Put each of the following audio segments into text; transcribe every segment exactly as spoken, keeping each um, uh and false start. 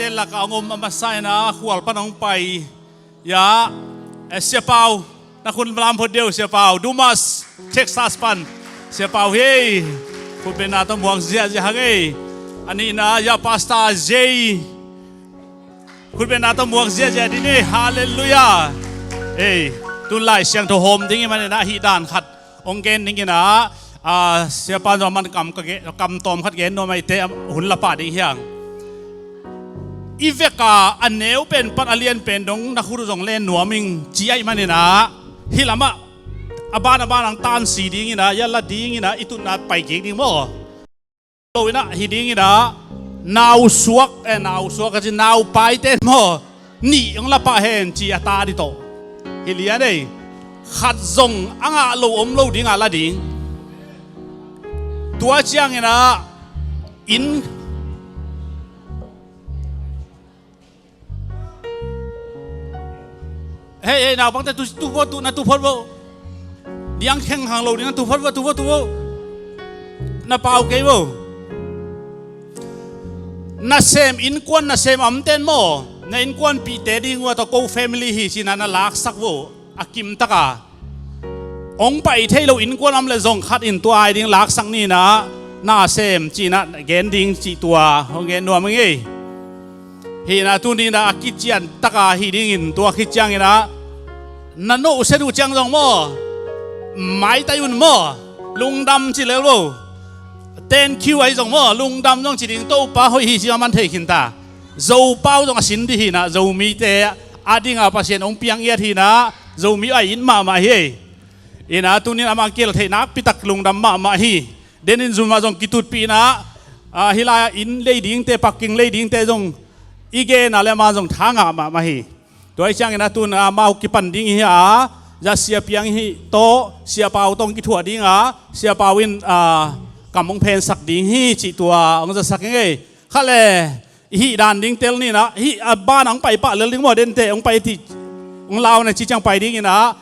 Laka hong om a masa in ah khual pan hong pai. Ya, eh, Sia Pau, na khun lam phot deuh, Sia Pau, Dumas, Texas pan. Sia Pau hi. Khutbetna tawh muak ziahziah hang ei. A nihna, ya, Pastor J. Khutbetna tawh muak ziahziah ding ei. Halleluiah. Ei, tun Lai Siangtho hawm ding i hih manin ah hih dan khat hong gen ding in ah, ah, Sia Pau zong a man kam ka gen, kam tawm khat gen nuam ahih teh hun la pah ding hi hang. I vek a, a neu pen pan a lian pen dong na khut uh zong len nuam ing ci ahih manin ah, hih lamah a ban a ban hong tansi ding in ah, ya, la ding in ah, i tutna pai kik ding maw? Lo in ah, hi ding in ah, nausuak, eh, nausuak ka ci, naupai ten maw, nih hong la pah hen ci a ta ding tawh. Hi lian ei. Khat zong a ngah lo om lo ding a la ding. Tua ciang in ah, inn, hei, hei, naupangte, tu, tu phot, tu, na tu phot vo. Diang kheng hang lo ding, na tu phot vo, tu phot, tu phot. Na pau kei vo. Nasem, innkuan nasem a omten maw, na innkuanpihte ding uh a tawh ko family hi ci in ah na laksak vo. A kim tak a, hong pai thei lo innkuan a om leh zong khat in tua ai ding laksak ni in ah, na sem ci in ah gen ding cih tua hong gen nuam ing ei. Hi in ah, tuni in ah a kician tak a hi ding in, tua khit ciang in ah, na nusia uh ciang zong maw, maitai un maw, lungdam ci lel vo. Thank you ahi zong maw, lungdam zong ci ding, Topa hoih hi ci a man thei khin ta. Zopau zong a sin ding hi in ah, Zomite a ding a Pasian hong piang ngiat hi in ah, Zomi a it mahmah hi ei. In ah, tuni in ah amah kiel theih nakpi tak lungdam mahmah hi. Den in zum ah zong kitutpih in ah, ah, hih lai ah inn lei dingte, parking lei dingte zong i gen a leh amah zong tha ngah mahmah hi. Tua ahih ciang in ah, tun ah amau kipan ding hi a, ya, Sia Piang hi tawh, Sia Pau tawh hong kithuah ding a, Sia Pau in, ah, kam hong phensak ding hi cih tua hong zasak ing ei. Khat leh, i hih dan ding tel ni in ah, hih a ban ah hong pai pah lel ding maw, dente hong pai ti, hong lau na ci ciang pai ding in ah,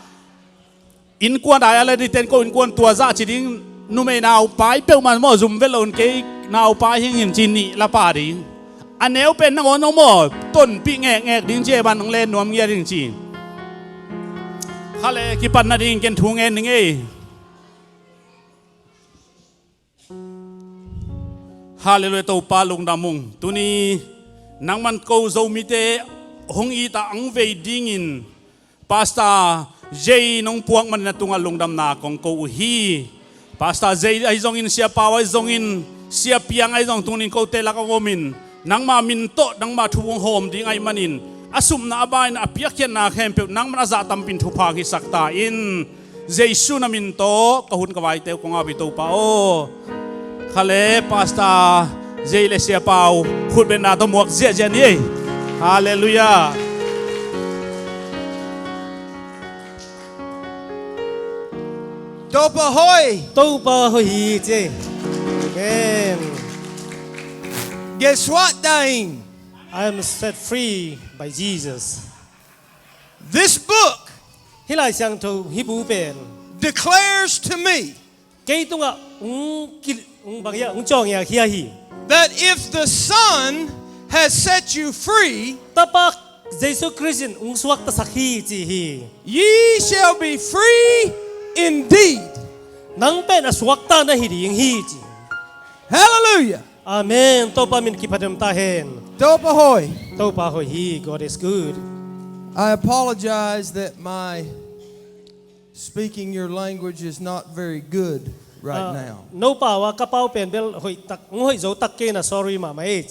innkuan ai a la ding ten, ko innkuan tua zah ci ding, numei naupai peuhmah maw, zum vet lo un, kei naupai hing hing ci nih la pah ding. A neu pen nangawn zong maw, tonpih ngekngek ding ci, a ban hong len nuam ngiat ding ci. Khat leh kipan nading ken thu ngen ning ei. Halleluiah, Topa lungdam ung. Tuni nangman ko Zomite hong it a hong vei dingin Pastor J nong puak manin a tungah lungdamna kong ko uh hi. Pastor J ahi zongin, Sia Pau ahi zongin, Sia Piang ahi zong, tuni in kote lakah hong omin, nangma min tawh, nangma thu hong hawm ding ahih manin, a supna a baina a piakkhiatna khempeuh nangman a zah tampin thupha hong hisak ta in. Jesu na min tawh ka hun ka vaite uh kong ap hi, Topa aw. Khat leh Pastor J leh Sia Pau khutbetna tawh muak ziahziah ni ei. Halleluiah. Topa hoih. Topa hoih hi ci. Amen. Guess what, Dain? I am set free by Jesus. This book Hih Lai Siangtho, hih bu pen declares to me kei tungah hong ki-, hong bang hiam, hong cawngkhia hi. That if the Son has set you free, Tapa Jesu Khrist in hong suaktasak hi ci hi. Ye shall be free indeed. Nang pen a suakta na hi ding hi ci. Hallelujah. Amen. Topa min kiphatem ta hen. Topa hoih. Topa hoih hi. God is good. I apologize that my speaking your language is not very good right Ah, now. No pau a ka pau pen bel hoih tak, ng hoih zo tak kei na, sorry mahmah ei.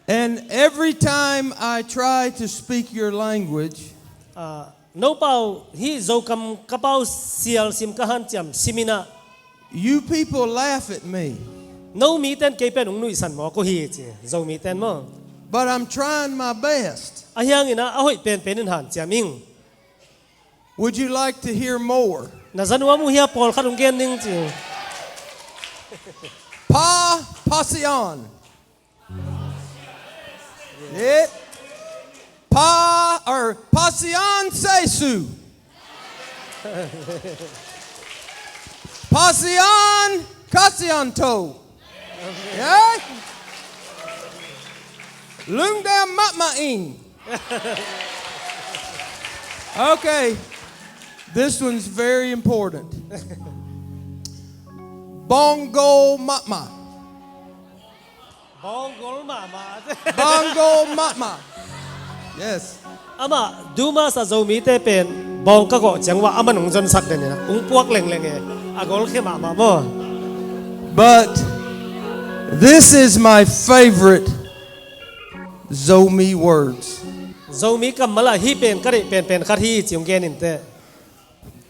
And every time I try to speak your language, Ah, no pau, hih Zokam ka pau sial sim ka hanciam sim in ah, you people laugh at me. No miten kei pen hong nuihsan mawk uh hi ci, Zo miten maw. But I'm trying my best. Ahi hangin ah, a hoih penpen in hanciam ing. Would you like to hear more? Na za nuam uh hia, pawlkhat hong gen ning ci. Pa, Pasian. Eh? Pa, or Pasian Sesu. Pasian Kasianto. Yeah? Lungdam mahmah ing. Okay, this one's very important. Bawng gol mahmah. Bawng gol mahmah. Bawng gol mahmah. Yes. Amah Dumas a Zomite pen bawng ka gawh ciang uah amah nung zonsak den ina ung puak lengleng e. A gol khia mahmah maw. But this is my favorite Zomi words. Zomi kammal ah hih pen ka deih penpen khat hi ci ung gen in teh.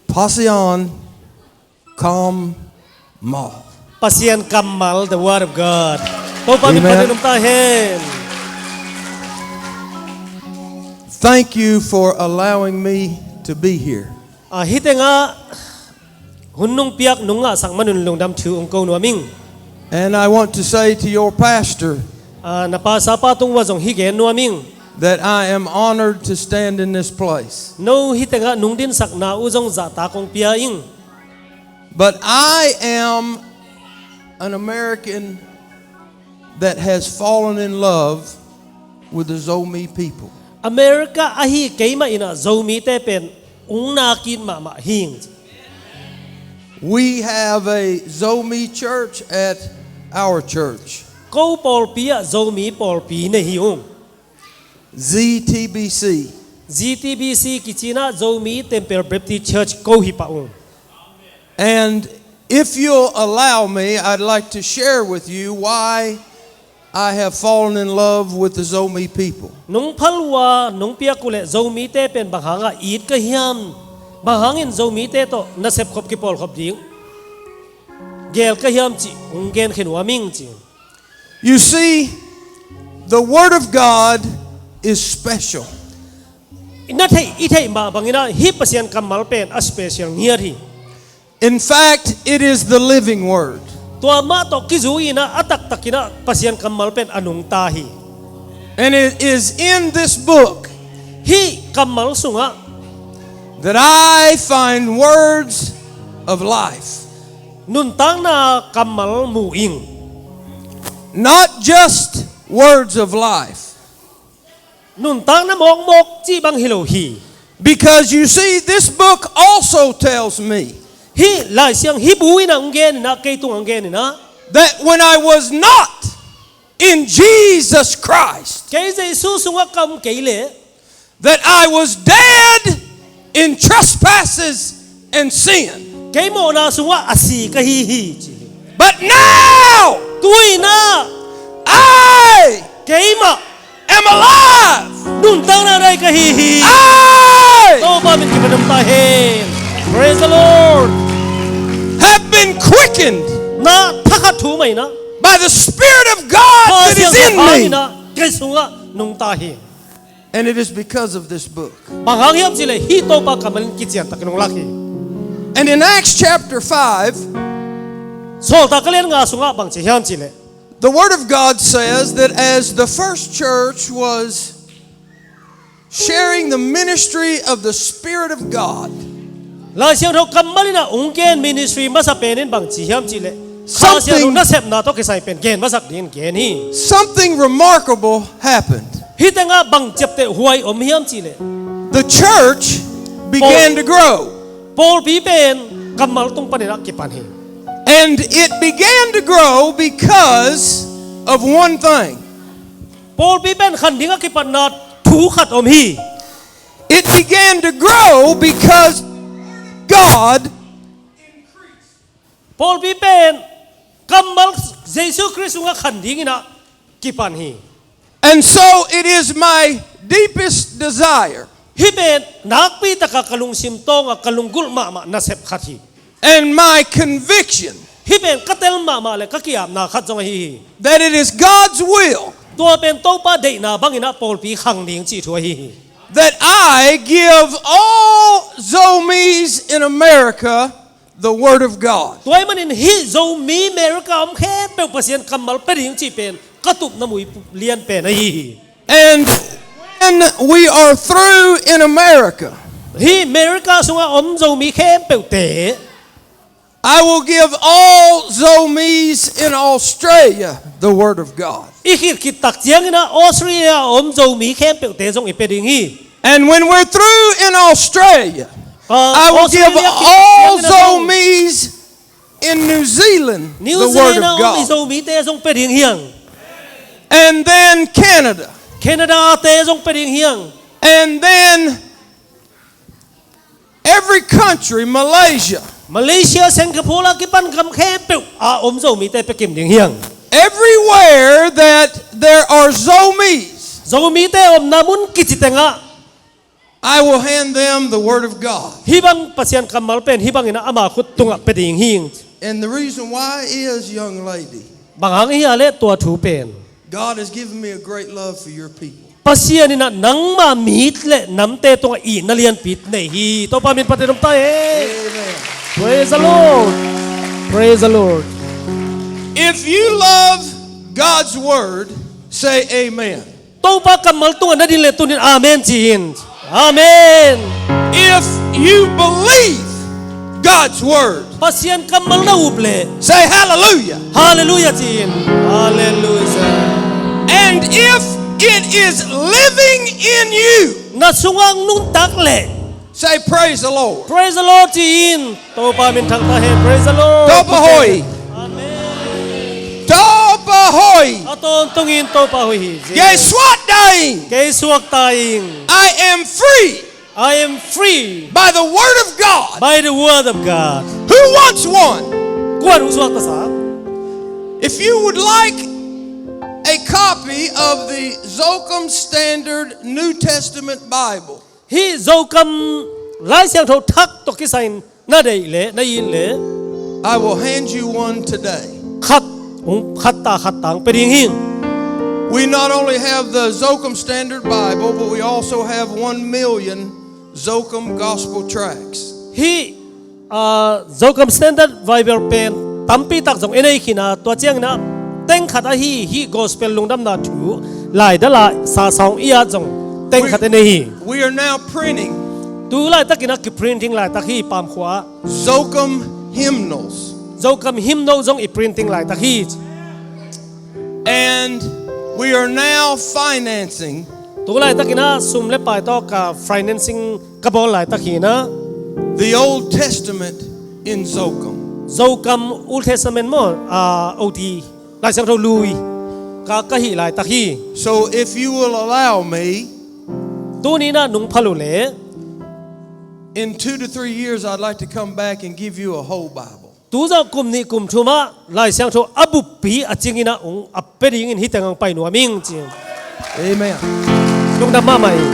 Pasian kammal. Pasian kammal, the word of God. Topa min pan in om ta hen. Thank you for allowing me to be here. Ah, hih tengah hun nung piak nung ngahsak manun lungdam thu ung ko nuam ing. And I want to say to your pastor, ah, na pasapa tung uah zong hih gen nuam ing. That I am honored to stand in this place. No hih tengah nung dinsakna uh zong zahtak ung pia ing. But I am an American that has fallen in love with the Zomi people. America ahi keimah in ah Zomite pen ung nak it mahmah hi ing. We have a Zomi church at our church. Ko pawlpi ah Zomi pawlpi nei hi ung. Z T B C. Z T B C kici in ah Zomi Temple Baptist Church ko hi pah ung. And if you'll allow me, I'd like to share with you why I have fallen in love with the Zomi people. Nung phal uh a, nung piak uh leh Zomite pen bang hangah it ka hiam, bang hangin Zomite tawh nasep khop kipawl khop ding gel ka hiam cih ung gen khin uh a ming ci. You see, the word of God is special. I na theih, i theih mah bangin ah hih Pasian kammal pen a special ngiat hi. In fact, it is the living word. Tua mah tawh kizui in ah a taktak in ah Pasian kammal pen a nungta hi. And it is in this book, hih kammal sungah, that I find words of life. Nuntakna kammal mu ing. Not just words of life. Nuntakna mawkmawk cih bang hi lo hi. Because you see, this book also tells me, hih Lai Siang hih bu in ah ung gen in ah, kei tungah ung gen in ah, that when I was not in Jesus Christ, kei Jesu sungah ka om kei leh, that I was dead in trespasses and sin. Kei mawhna sungah a si ka hi hi ci hi. But now, tu-in ah, I, keimah, am alive. Nuntakna nei ka hi hi. I, Topa min kipan om ta hen. Praise the Lord. Have been quickened. Na thakhat thu mah in ah, by the Spirit of God that is in me. Pasian Topa in ah kei sungah nungta hi. And it is because of this book. Bang hang hiam cih leh hih Topa kammal in kiciantakin ung lak hi. And in Acts chapter five, Sawltak a lian nga sungah bang ci hiam cih leh, the word of God says that as the first church was sharing the ministry of the Spirit of God, Lai Siangtho kammal in ah ung gen ministry masa pen in bang ci hiam cih leh, Kha Siangtho nasepna tawh kisai pen gen masak dingin gen hi. Something remarkable happened. Hih tengah bang ciapteh huai om hiam cih leh, the church began to grow. Pawlpi pen kammal tung panin ah kipan hi. And it began to grow because of one thing. Pawlpi pen khan ding a kipatna thu khat om hi. It began to grow because God. Pawlpi pen kammal Jesu Khrist sungah khan dingin ah kipan hi. And so it is my deepest desire. Hih pen nakpi taka ka lungsim tawngah ka lunggulh mahmah nasep khat hi. And my conviction. Hih pen ka tel mahmah le ka ki-apna khat zong ahi hi. That it is God's will. Tua pen Topa deihna bangin ah pawlpi khang ding cih thu ahi hi. That I give all Zomis in America the word of God. Tua ahih manin hih Zomi America om khempeuh Pasian kammal pia ding cih pen ka tupna mui lian pen ahi hi. And when we are through in America, hih America sungah om Zomi khempeuhte, I will give all Zomis in Australia the word of God. I khit khit tak ciangin ah Australia a om Zomi khempeuhte zong i pia ding hi. And when we're through in Australia, I will give all Zomis in New Zealand the word of God. New Zealand a om i Zomite zong pia ding hi hang. And then Canada. Canada te zong pia ding hi hang. And then every country, Malaysia. Malaysia, Singapore a kipan gam khempeuh a om Zomite pia kim ding hi hang. Everywhere that there are Zomis, Zomite omna mun kici tengah, I will hand them the word of God. Hih bang Pasian kammal pen hih bangin ah ama khut tungah pia ding hi. And the reason why is, young lady, bang hang hia leh tua thu pen, God has given me a great love for your people. Pasian in ah nangma mi le namte tungah itna lianpi nei hi. Topa min phat in om ta hen. Amen. Praise the Lord. Praise the Lord. If you love God's word, say amen. Topa kammal tungah na din le tunin amen ci in. Amen. If you believe God's word, Pasian kammal na up le, say hallelujah. Hallelujah ci in. Hallelujah. And if it is living in you, na sungah nuntak le, say praise the Lord. Praise the Lord ci in. Topa min thang ta hen. Praise the Lord. Topa hoih. Amen. Topa hoih. A tawntungin Topa hoih hi. Kei suak ta ing. Kei suak ta ing. I am free. I am free. By the word of God. By the word of God. Who wants one? Kua'n hong suak ta sa? If you would like a copy of the Zokum Standard New Testament Bible, hih Zokam Lai Siangtho thak tawh kisai in na deih leh, na it leh, I will hand you one today. Khat, hong, khat ta khat tang pia ding hi. We not only have the Zokum Standard Bible, but we also have one million Zokum Gospel Tracts. Hih, ah, Zokam Standard Bible pen tampi tak zong i nei khin a, tua ciangin ah teng khat ahi hih Gospel Lungdamna Thu laidal a sa sawng i at zong teng khat i nei hi. We are now printing. Tu laitakin ah kiprinting laitak hi Pamkhua ah. Zokum hymnals. Zokam hymnal zong i printing laitak hi. And we are now financing. Tu laitakin ah sum le pai tawh ka financing ka bawl laitak hi na. The Old Testament in Zokum. Zokam Old Testament maw, ah, O T, Lai Siangtho Lui ka, ka hih laitak hi. So if you will allow me, tuni in ah nung phal uh leh, in two to three years, I'd like to come back and give you a whole Bible. Tu zawh kum nih kum thum ah Lai Siangtho a buppi a cingin ah hong a pia dingin hih teng hong pai nuam ing ci. Amen. Lungdam mahmah ing.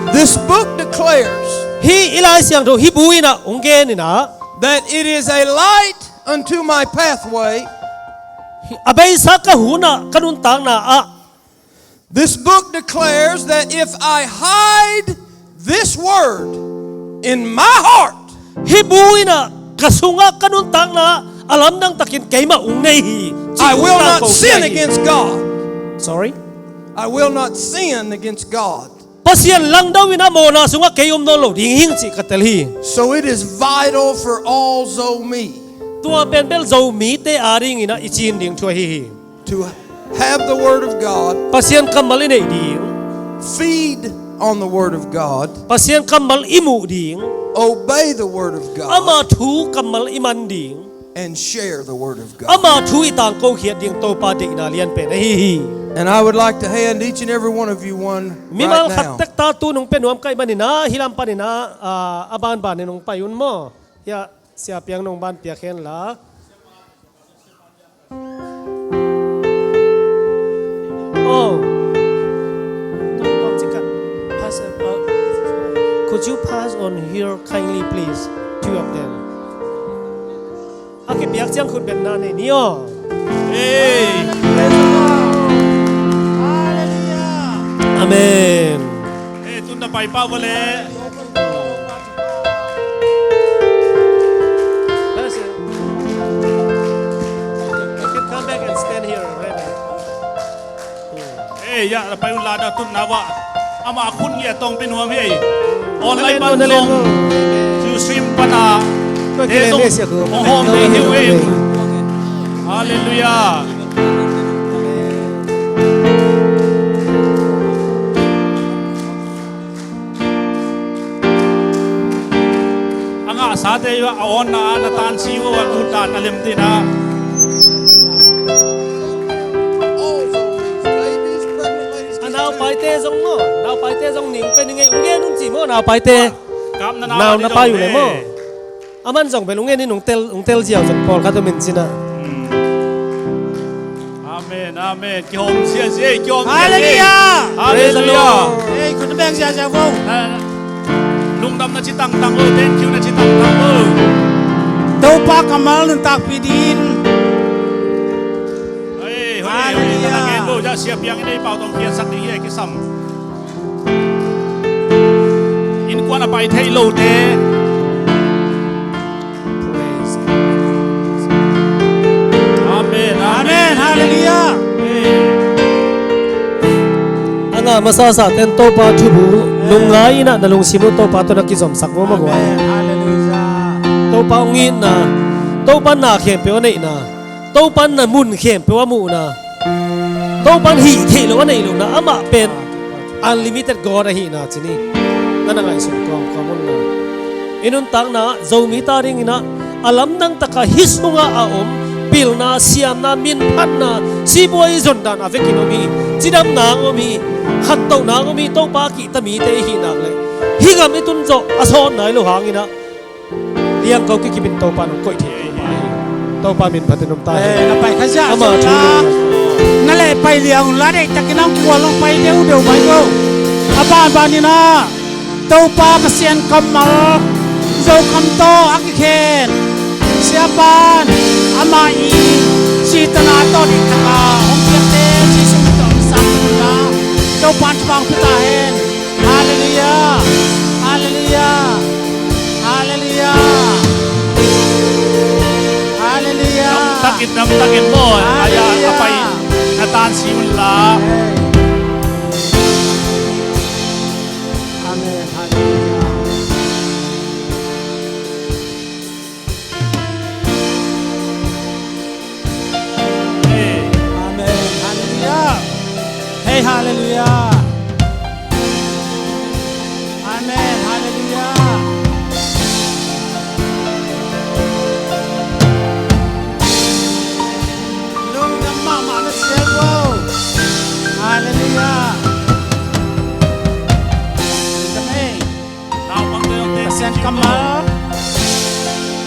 This book declares, hih i Lai Siangtho hih bu in ah hong gen in ah, that it is a light unto my pathway. A beisa ka hun ah, ka nuntakna ah. This book declares that if I hide this word in my heart, hih bu in ah ka sungah, ka nuntakna ah a lamdang takin keimah hong nei hi. I will not sin against God. Sorry? I will not sin against God. Pasian langdo in ah mawhna sungah kei om nawn lo ding hing cih ka tel hi. So it is vital for all Zomi. Tua pen bel Zomite adingin ah i cin ding thu ahi hi. To have the word of God, Pasian kammal i neih ding, feed on the word of God, Pasian kammal i muh ding, obey the word of God, ama thu kammal i man ding, and share the word of God. Ama thu i tangkokhiat ding Topa deihna lianpen ahi hi. And I would like to hand each and every one of you one right now. Mimal khat tektak tu nong pia nuam ka hih manin ah, hih lam panin ah, ah, a banbanin nong pai un maw. Hiah Sia Piang nong ban piak hen la. Oh. Tung tawh cikat. Pass, uh, could you pass on here kindly, please? Two of them. A kipiak ciang khut beng na nei ni aw. Hey. Praise the Lord. Hallelujah. Amen. Hey, tun na pai pah uh leh. Pastor, you can come back and stand here, right? Eh, ya, la pai un la da tun na wa. Ama khun ngia tong pen huam hei. Online pan zong. Amen. Amen. Zoom pan a. Te zong hong hawm ding hi uh ei. Halleluiah. A ngahsate uh a awnna ah na tansi uh a, lut dan a lem ding ah. A naupaite zong maw, naupaite zong ning pe ning ei, ung gen un ci maw, naupaite. Nau na pai uh le maw. Aman zong bel ung en in, ung tel, ung tel ziau zong pawlkhat om in cin ah. Amen, amen. Kihawm ziahziah, kihawm ziahziah. Halleluiah. Halleluiah. Ei, khut na beng ziahziah vo. Lungdam na ci tangtang vo, thank you na ci tangtang vo. Topa kammal nuntakpih ding. Ei, hoi, hoi, hoi, na gen vo, ja sia piang in ei pau tong khiatsak ding hi ei kisam. Innkuan a pai thei lote. Amen, amen. Amen, halleluiah. Amen. A ngah masasa ten Topa thubu lungngai in ah na lungsim uh Topa tawh na kizomsak maw, maguai. Amen, halleluiah. Topa hong itna, Topa na khempeuh a neihna, Topa na mun khempeuh a muhna, Topa hih theih loh a neih lohna, amah pen unlimited God ahihna cin hi. Na na ngaihsun kawmkawm un na. I nuntakna ah Zomi ta dingin ah a lamdang takah hih sungah a om pilna, siamna, minphatna, sipuai zondan a vekin om hi. Cidamna hong om hi. Khantohna hong om hi. Topa kihta mite i hih nak leh hih gam i tun zawh a sawt nai lo hangin ah liangko kikipin Topa nong koih thei peuhmah hi. Topa min phatin om ta hi. Eh, na pai kha ziah ama thu la. Na leh pai liang un la, deihtakin hong kigual hong pai deuhdeuh mai ko. A banbanin ah Topa Pasian kammal Zokham tawh a kikhen Siapan amah i sitana tawh deihtak a hong piakte Jesu min tawh hong sang ta. Topa in thupha hong pia ta hen. Halleluiah. Halleluiah. Halleluiah. Halleluiah. Namtakin, namtakin maw. Halleluiah. Aya, a pai na tansi un la. Amen. Halleluiah. Amen. Halleluiah. Hey, halleluiah. Amen. Halleluiah. Lungdam mahmah na sial uh. Halleluiah. Lungdam ei. Pasian kammal,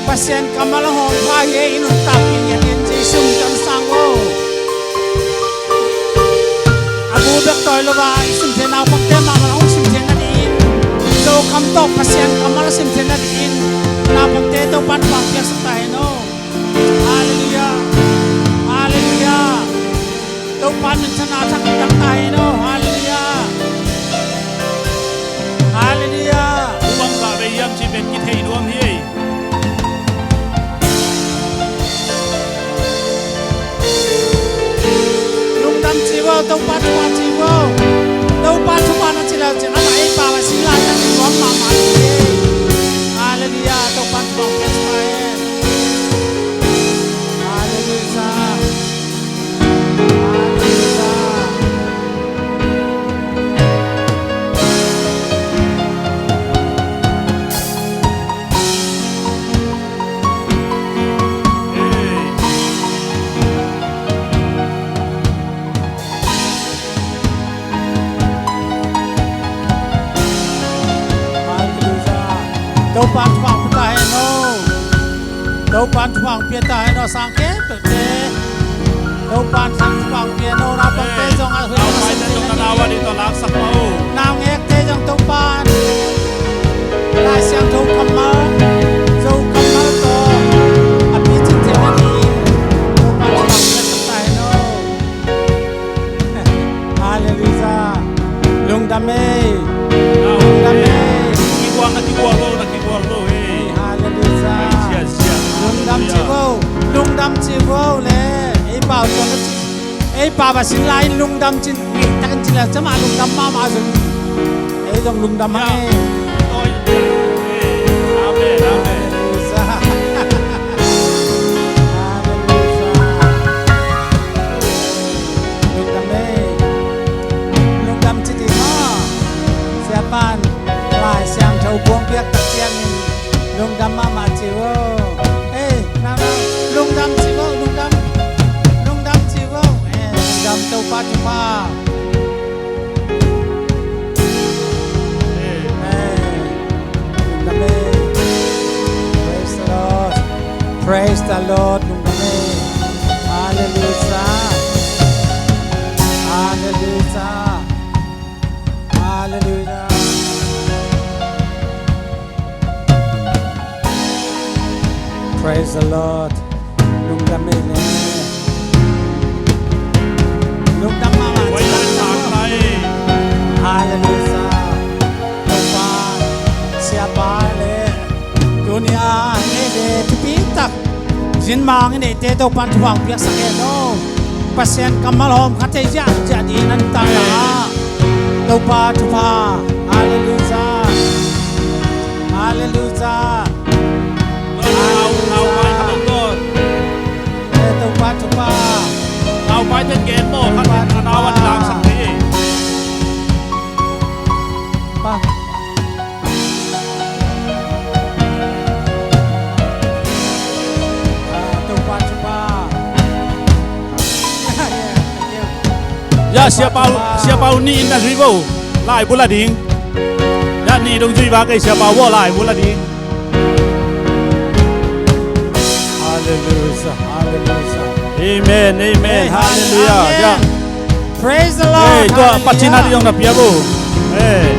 Pasian kammal a hong pha hi ei, i nuntakpih ngiat in Jesu min tawh hong sang uh. A bu bek tawi lo a i simthei naupangte mahmah hong simthei nadingin, Zokham tawh Pasian kammal a simthei nadingin naupangte Topa in thupha piaksak ta hen aw. Halleluiah. Halleluiah. Topa minthanna thak in tang ta hen aw. Halleluiah. Halleluiah. Upam kah vei hiam cih pen kithei nuam hi ei. Lungdam ci vo, Topa thupha ci vo. Topa thupha na ci leu cin amah ei pau a sin lai tak nuam mahmah hi ei. Halleluiah. Topa thupha hong pia ta hen. Halleluiah. Halleluiah. Topa thupha hong pia ta hen aw. Topa thupha hong pia ta hen aw, sang khempeuhte. Topa thupha hong pia hen aw, naupangte zong a hoih a sim thei nading. Naungekte zong Topa Lai Siangtho kammal, Zo kammal tawh a picin thei nading Topa thupha hong pia ta hen aw. Halleluiah. Lungdam ei. Lungdam ei. Kigual na kigual lo, na kigual lo ei. Halleluiah. Lungdam ci vo. Lungdam ci vo le. Ei pau tawh na ci. Ei pau a sin lai in lungdam cin. Ei takin ci le cama lungdam mahmah zong. Ei zong lungdam hang ei. Amen, amen. Halleluiah. Lungdam mahmah ci vo. Ei, nang lungdam ci vo, lungdam. Lungdam ci vo. Ei, lungdam, Topa thupha. Ei, lungdam ei. Praise the Lord. Praise the Lord. Lungdam ei. Hallelujah. Hallelujah. Hallelujah. Praise the Lord. Lungdam ei le. Lungdam mahmah. Hallelujah. Topa, siapa le. Tuni a hih le thupi tak. Zin mang i neite Topan thupha piaksak hen aw. Pasian kammal hawm kha thei ziahziah ding nan tang a. Topa thupha. Hallelujah. Hallelujah. Hallelujah. Eh, Topa thupha. Topa thupha. Pa. Ah, Topa thupha. Ya, ya, thank you. Ya, Topa thupha. Siapa, siapa ni in na zui bo. Lai bula ding. Ya, ni dong zui ba kei siapa bo lai bula ding. Hallelujah, hallelujah. Amen, amen, hallelujah. Amen. Ya. Praise the Lord. Ei, tua Pathian a ding zong na pia bo. Ei.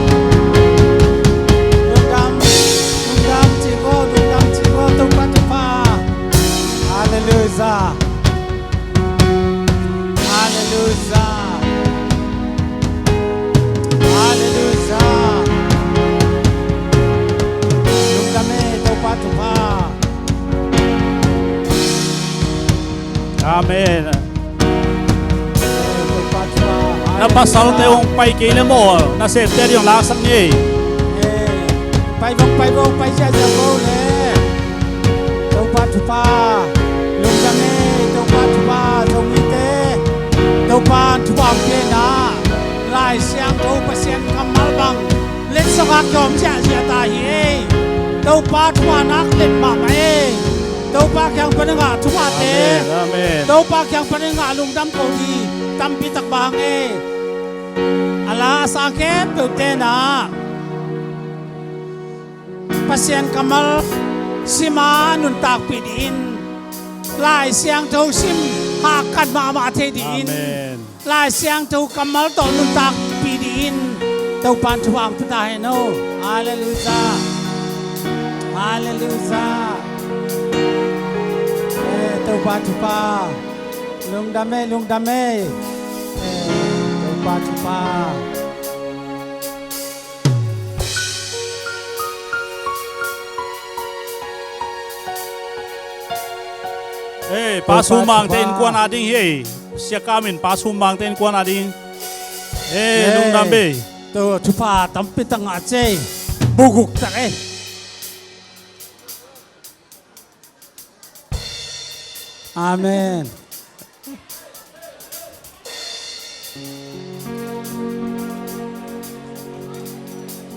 Lungdam, lungdam ci bo, lungdam ci bo, Topa thupha. Hallelujah. Hallelujah. Hallelujah. Lungdam ei, Topa thupha. Amen. Na pasalte hong pai kei le maw, na septe ding hong laksak ni. Pai vong, pai vong, pai ziahziah vong le. Topa thupha. Lungdam ei, Topa thupha, Zomite. Topa thupha hong pia in ah. Lai Siangtho Pasian kammal bang letsong a kiawm ziahziah ta hi ei. Topa thupha nak let mahmah ei. Topa kiang pan a ngah thuphate. Amen, amen. Topa kiang pan a ngah lungdam ko hi. Tampi tak bang ei. A la a sa khempeuhte in ah Pasian kammal sim a nuntakpih dingin Lai Siangtho sim hahkat mahmah thei dingin. Amen. Lai Siangtho kammal tawh nuntakpih dingin Topan thupha hong pia ta hen aw. Hallelujah. Hallelujah. Eh, Topa thupha. Lungdam ei, lungdam ei. Eh, Topa thupha. Ei, Pa Sumangte innkuan a ding hi ei. Sia Kam in Pa Sumangte innkuan a ding. Ei, lungdam ei. Topa thupha tampi tak ngah ci ei. Buguk tak ei. Amen.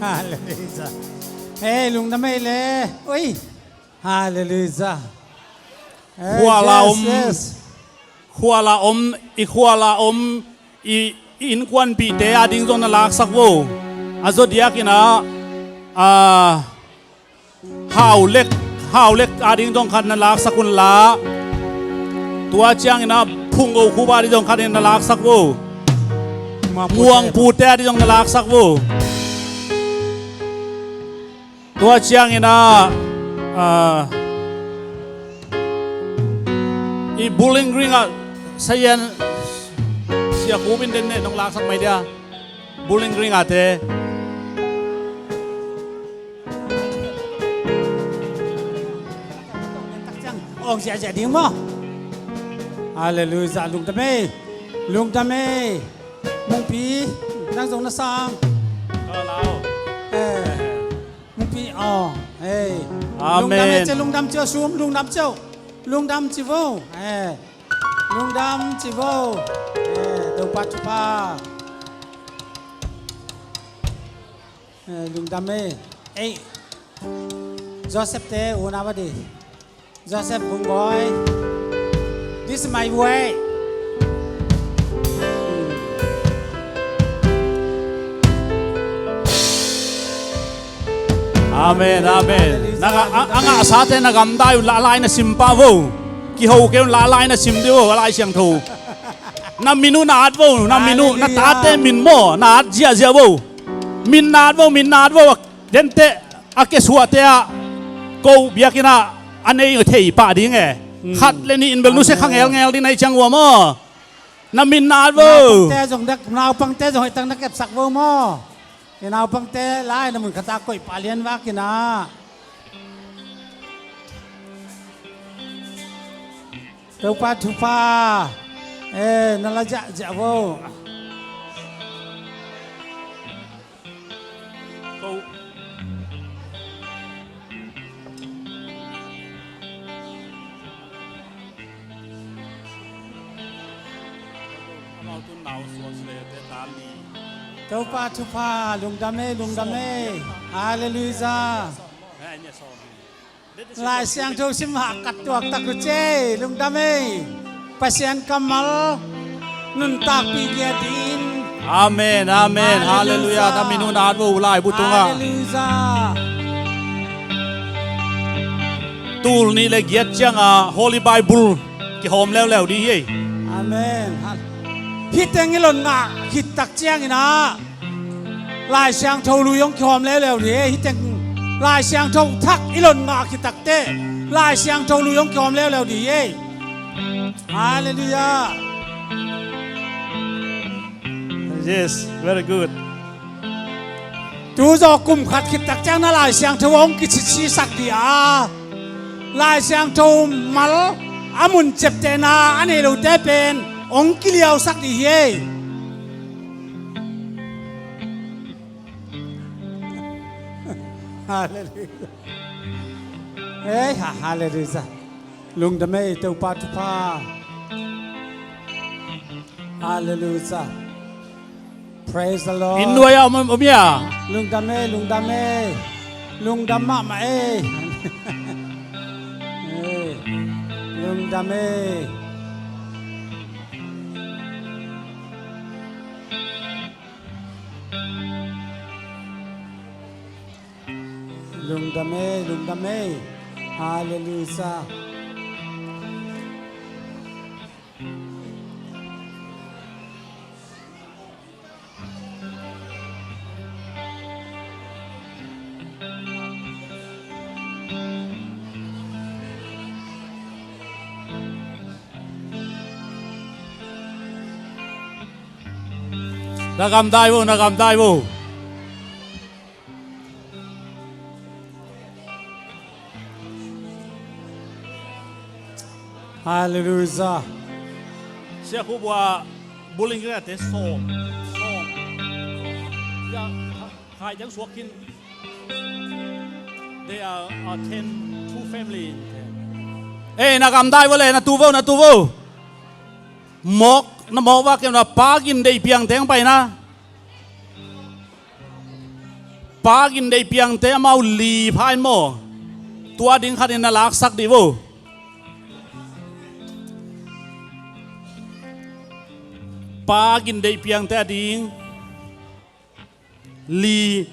Hallelujah. Ei, lungdam ei le. Ui. Hallelujah. Ei, khua la om, yes, yes. Khua la om, i khua la om, i, i innkuanpihte a ding zong na laksak vo. A zodiak in ah, a, Haulek, Haulek a ding zong khat na laksak un la. Tua ciangin ah Phunggo Khup a ding zong khat in na laksak vo. Muangpute a ding zong na laksak vo. Tua ciangin ah, ah, i Bowling Green ah sayan sia Khup in den ne nong laksak mai dia. Bowling Green a te. Ong ziahziah ding maw. Hallelujah. Lungdam ei. Lungdam ei. Mungpi, nang zong na sang. Ka lau. Eh. Mungpi, aw. Ei. Amen. Lungdam ei ci, lungdam ci, sum, lungdam ci. Lungdam ci vo. Eh. Lungdam ci vo. Eh, Topa thupha. Eh, lungdam ei. Ei. Joseph te unau a di. Joseph Bungbawi. This is my way. Amen, amen. Na ga-, a, a ngahsate na gamdai un lahlai na sim pah vo. Kiho kei un lahlai na sim dih vo, a Lai Siangtho. Na min uh na at vo, na min uh, na tate min maw, na at ziahziah vo. Min na at vo, min na at vo. Dente a kesuahte ah ko biakinn ah a nei thei pah ding e. Khat le nih in bel nusia kha ngelngel ding na hi ciang ua maw. Na min na at vo. Naupangte zong dak, naupangte zong hei tak na kepsak vo maw. I naupangte lai na mun khat ah koih pah lian vak in ah. Topa thupha. Eh, na la ziahziah vo. Ko. Amau tun nau suak si le te ta li. Topa thupha, lungdam e, lungdam e. Halleluijah. Eh, nya sawm. Lai Siangtho sim hah kat tuak tak uh ci e, lungdam e. Pasian kammal nuntakpih giat dingin. Amen, amen. Halleluijah. Halleluijah. Na min uh na at vo u laibu tungah. Halleluijah. Tul nih le giat ciangah Holy Bible kihawm leuleu dih hi. Amen. Hal-, hih teng i lon ngah khit tak ciangin ah Lai Siangtho lui hong kihawm leuleu dih hi. Hih teng Lai Siangtho thak i lon ngah khit tak teh Lai Siangtho lui hong kihawm leuleu dih hi. Halleluijah. Yes, very good. Tu zaw kum khat khit tak ciang na Lai Siangtho hong kicitcisak dih a, Lai Siangtho mal a mun ciaptehna a nei lote pen hong kiliausak dih hi. Halleluijah. Hei, ha, halleluijah. Lungdam e, Topa thupha. Halleluijah. Praise the Lord. Inn nuai ah om, om ia. Lungdam e, lungdam e. Lungdam mahmah e. Eh, lungdam e. Lungdam e, lungdam e. Halleluijah. Na gamdai vo, na gamdai vo. Halleluijah. Sia Khup Bua building kira te sawm. Sawm. Ya, khai jang suak khin. They are, uh, ten, two family in ten. Eh, na gamdai vo le, na tu vo, na tu vo. Mawk, na mawk vak kei na pa gin deih piang teng pai na. Pa gin deih piangte amau li pha in maw? Tua ding khat in na laksak dih vo. Pa gin deih piangte a ding li.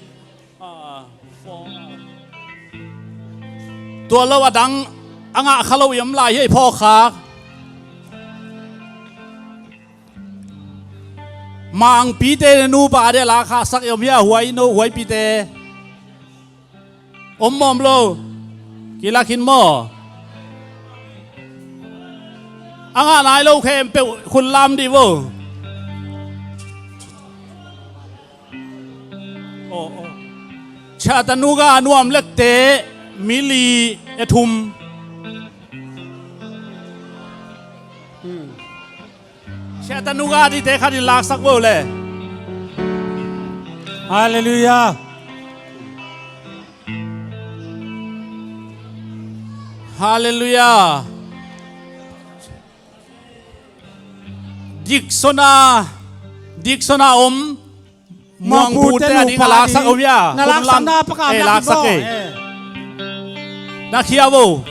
Ah, four. Tua lo a dang a ngah kha lo i om lai hi ei phawk khak. Mangpite nupa de la khahsak i om hia, huai no, huaipite. Om mawm lo. Kilak hin maw? A ngah nai lo khempeuh khun lam dih vo. Oh, oh. Chattanooga nuam lekte mi li e thum. Hmm. Chattanooga dite khat in laksak vo le. Halleluijah. Halleluijah. Diksona, Diksona om Muangpute a ding a laksak om hia. Na laksak na pakam laksak ei. Na khia vo.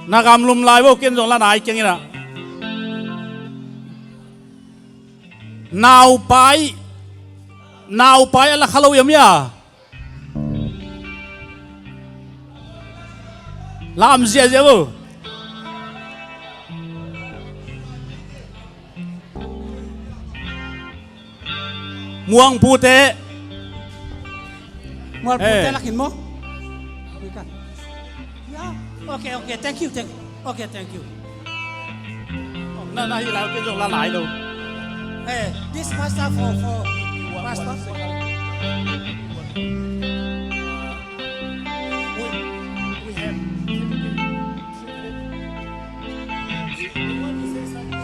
Na gamlum lai vo, ken zong la nai keng ina. Naupai, naupai a la kha lo iam ia. Lam ziazia vo. Muangpute. Muangpute. Eh. Lakin mo. Ya. Okay, okay. Thank you, thank you. Okay, thank you. Na, na, hi lai, okay, zong la lai lo. Eh, this pastor for, for pastor. We, we have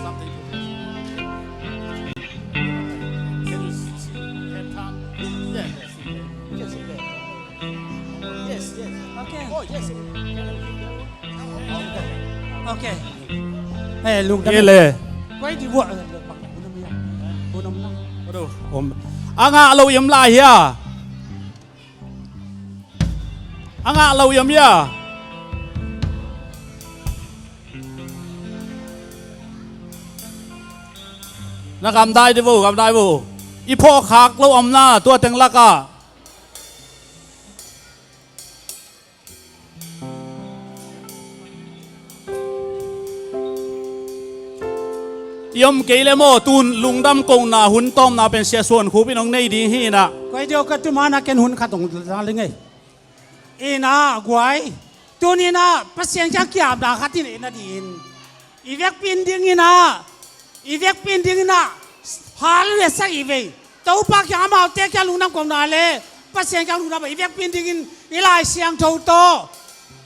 something to this. Can you s-, s-, have time? Yeah, yes, yes. Yes, yes. Okay. Oh, yes. Okay. Eh, lungdam. Ye le. Koi di wa. Aduh. A ngah lo iam lai hia. A ngah lo iam ia. Na gamdai di vo, gamdai vo. I phawkkhak lo omna tua teng lakah. I om kei le maw, tun lungdam kohna hun tawmna pen Sia Suan Khup in hong nei ding hi inah. Koi diau ka tum ana ken hun khat hong za ling ei. Inah guai. Tun inah Pasian kiang kiapna khat in inah ding in. I vekpi in ding inah, i vekpi in ding inah, hallelujah sak i vei. Topa kiang amaute kiang lungdam kohna le Pasian kiang lungdam i vekpi in dingin i Lai Siangtho tawh.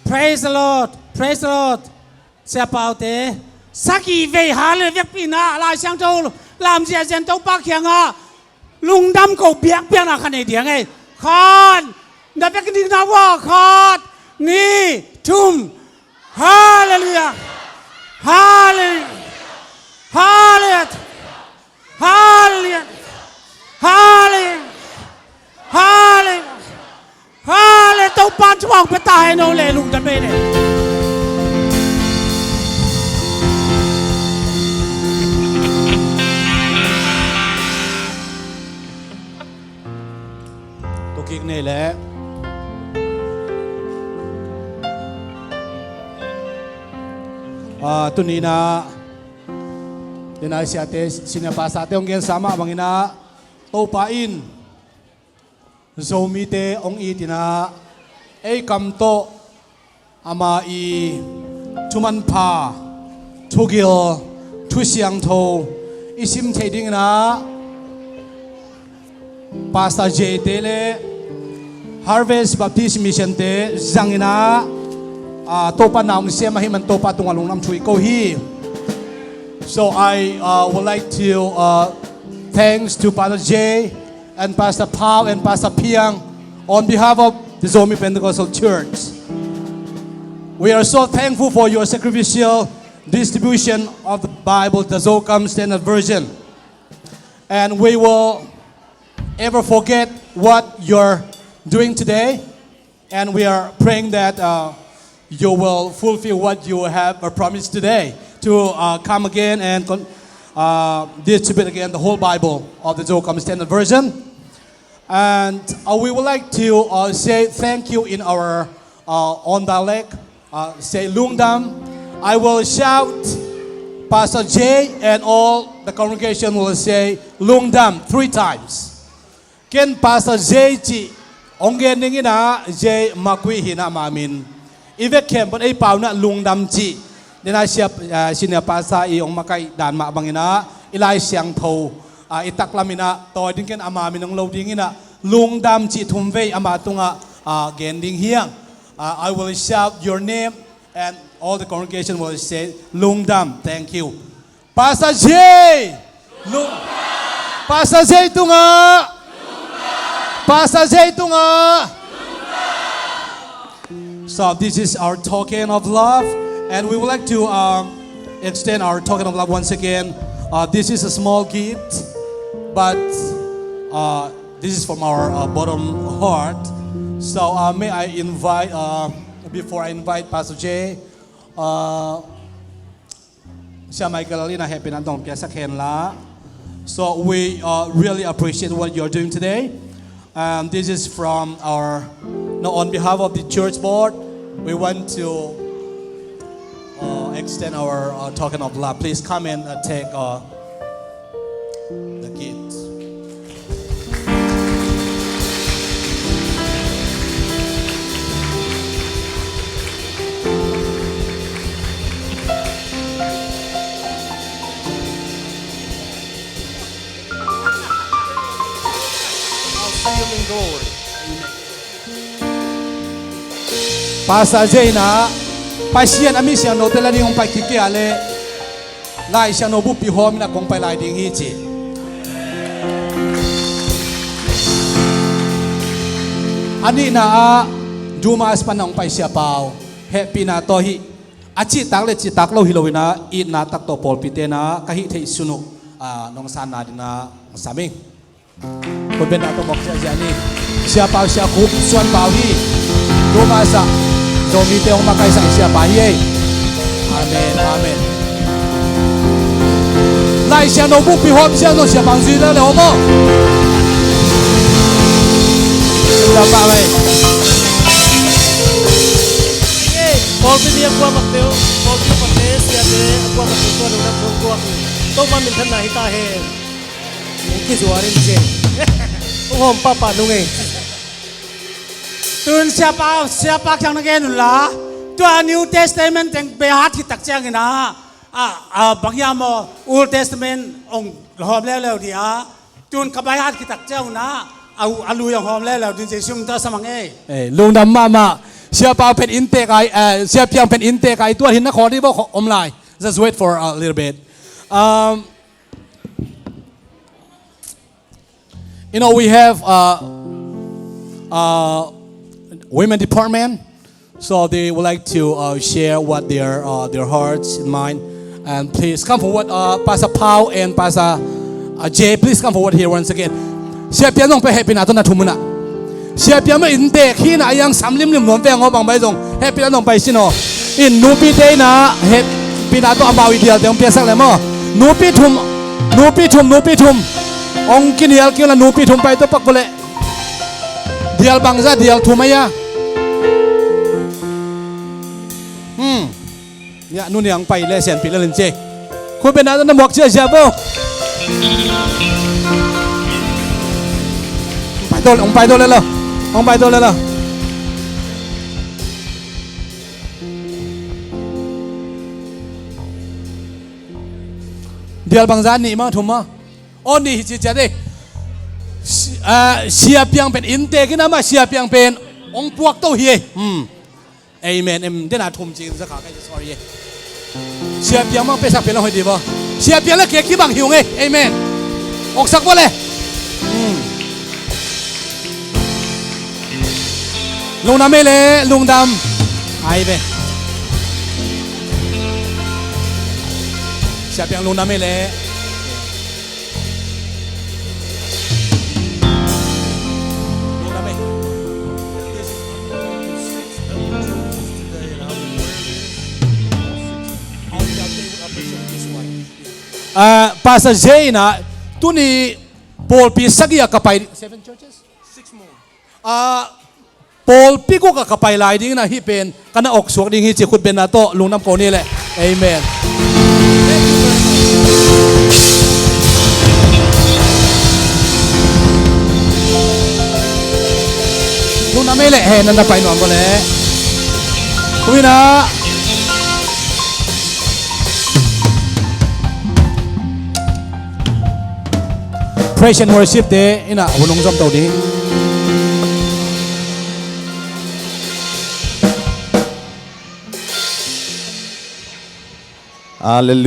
Praise the Lord. Praise the Lord. Siapaute, sak i vei hallelujah vekpi inah Lai Siangtho lam ziahziah in Topa kiangah lungdam ko biakpiakna khat nei ding ei. Khat, na vek ding na vua, khat, nih, thum. Hallelujah. Hallelujah. Hallelujah. Hallelujah. Hallelujah. Hallelujah. Hallelujah. Topa'n thupha hong pia ta hen, no le lungdam ei le. Tua kik nei le. Ah, tuni inah denai siate, senior pastor te hong gensa mah bang inah Topa in Zomite hong it inah ei kam tawh ama i thumanpha, thugil, thusiangtho i sim theih ding inah Pastor J te le Harvest Baptist Mission te zang inah, ah, Topa na hong sem ahih man Topa tungah lungdam thu i ko hi. So I, uh, would like to, uh, thanks to Pastor J and Pastor Pau and Pastor Piang on behalf of the Zomi Pentecostal Church. We are so thankful for your sacrificial distribution of the Bible, the Zokam Standard Version. And we will ever forget what you're doing today. And we are praying that, uh, you will fulfill what you have, uh, promised today to, uh, come again and con-, uh, distribute again the whole Bible of the Zokam Standard Version. And, uh, we would like to, uh, say thank you in our, uh, own dialect. Uh, say lungdam. I will shout, Pastor J and all the congregation will say lungdam three times. Ken Pastor J cih hong gen ding inah, J Makui hi inah ama min. I vek khempeuh ei pau inah lungdam cih. Denai sia, ah, senior pastor i hong makaih dan mah bang inah i Lai Siangtho, ah, i taklam inah tawi ding ken ama min hong lo ding inah lungdam cih thumvei ama tungah, ah, gen ding hi hang. Ah, I will shout your name and all the congregation will say lungdam. Thank you. Pastor J. Lu-, Pastor J tungah. Pastor J tungah. So this is our token of love, and we would like to, um, extend our token of love once again. Uh, this is a small gift, but, uh, this is from our, uh, bottom heart. So, uh, may I invite, uh, Before I invite Pastor Jay, uh, Sia Michael in a hehpihna dong piaksak hen la. So we, uh, really appreciate what you're doing today. And this is from our, no, on behalf of the church board, we want to, uh, extend our, uh, token of love. Please come and, uh, take, uh, the kids. I'll see you in glory. Pastor Jay in a, Pasian a mi siangthote la ding hong pai kik kei a leh, Lai Siangtho buppi hawm in a kong pai lai ding hi ci. A nihna ah Dumas pan a hong pai Sia Pau, hehpihna tawh hih, a cihtak le cihtak lo hi lo in a, itna tak tawh pawlpite in a ka hih theih sun uh, ah, nong sanna ding in a hong sam ing. Khutbetna tawh mawk ziahziah ni. Sia Pau, Sia Khup Suan Pau hi. Dumas ah Zomite hong makaihsak Sia Pa hi ei. Amen, amen. Lai Siangtho buppi hawm ziau zong Sia Pau zui leuleu maw. Sia Pau ei. Pawlpi mi a kuamakte uh, pawlpi pate, siate a kuamakte uh, tua dong lam zong kuak. Topa minthanna hi ta hen. Hong kizuar in ci. Hong hawm pahpah nung ei. Tun Sia Pa, Sia Pa kiang na gen un la. Tua New Testament teng by heart khit tak ciangin a, a, a, bang hiam maw, Old Testament hong hawm leuleu ding a. Tun ka by heart khit tak ciang un a, a, a lui hong hawm leuleu ding Jesu min tawh sa mang ei. Eh, lungdam mahmah. Sia Pa pen inntek ai, eh, Sia Piang pen inntek ai, tua hin na khawng ding bawk om lai. Just wait for a little bit. Um, You know, we have, uh, uh, women department, so they would like to, uh, share what their, uh, their hearts and mind. And please come forward, uh, Pastor Pau and Pastor, uh, Jay. Please come forward here once again. Sia Piang zong pai hehpihna tawh na thum un a. Sia Piang mah inntek hi na, a yang sam limlim nuam veng aw, bang bai zong hehpihna zong pai sin aw. In nupite in a hehpihna tawh amau i dialte hong piaksak le maw. Nupi thum, nupi thum, nupi thum. Hong kinial kei un la, nupi thum pai tawh pak ko leh. Dial bangza, dial thum a ia. Hmm. Ia, nu niang pai le sianpi le lin ci. Khutbetna na muak ziahziah bo. Hong pai to, hong pai to le lo. Hong pai to le lo. Dial bangza, nih mah thum mah. Aw, nih hi ci ciat ei. Si-, ah, Sia Piang pen inntek in a, amah Sia Piang pen hong puak to hi ei. Hmm. Amen. Em, den a thum ci in za kha ka, sorry ei. Sia Piang mah piaksak pen la hoih ding maw. Sia Piang la kei kibang hi ung ei. Amen. Awksak bo le. Hmm. Lungdam ei le, lungdam. Ai ve. Sia Piang lungdam ei le. Lungdam ei. Ah, Pastor Jay in a, tuni pawlpi sagih ah ka pai. Seven churches? Six more. Ah, pawlpi guk ah ka pai lai ding in a, hih pen ka na awksuak ding hi ci, khutbetna tawh lungdam ko ni le. Amen. Lungdam ei le, he, na na pai nuam bo le. Hui na. Praise and worship te in a hun hong zom to ding. Hallelujah.